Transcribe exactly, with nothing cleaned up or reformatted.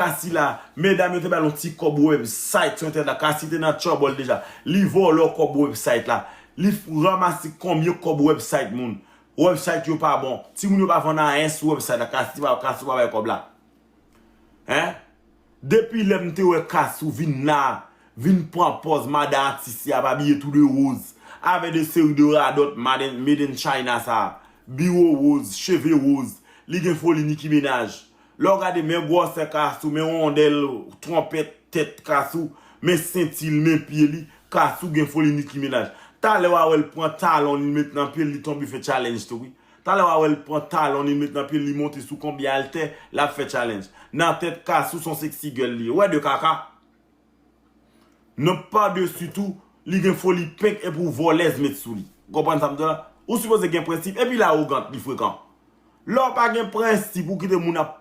Kasi la, medam yo te ba l yon ti kòb website sou entènèt la. Kasi te nan tchòbòl deja. Li vòlò kòb website la. Li f- ranmase konbyen kòb website moun. Website yo pa bon. Timoun yo pa vann ayen sou website la. Kasi pa, Kasi pa bay kòb la. Hein? Depi lè m te wè Kasou vin la, vin pran pòz madan atis li ap abiye tou de woz, avè de seri de radòt made in, made in China sa, biwo woz, cheve woz, li gen foli Nicki Minaj. Lè w gade men gwòsè Kasou, men wondèl, twonpèt tèt Kasou, men senti l, men pye li, Kasou gen foli Nicki Minaj. Talè w a wè l pran talon li met nan pye l, li tonbe fè challenge tou wi. Talè w a wè l pran talon li met nan pye l, li monte sou konbyen altè, l ap fè challenge. Nan tèt Kasou s on sexy girl li ye. Wè de kaka. Nan pa desi tou, li gen foli penk epi w vòlèz met sou li. Konprann sa m di w la? Ou sipoze gen prensip epi l awogant, li frekan. Lè w pa gen prensip, ou kite moun ap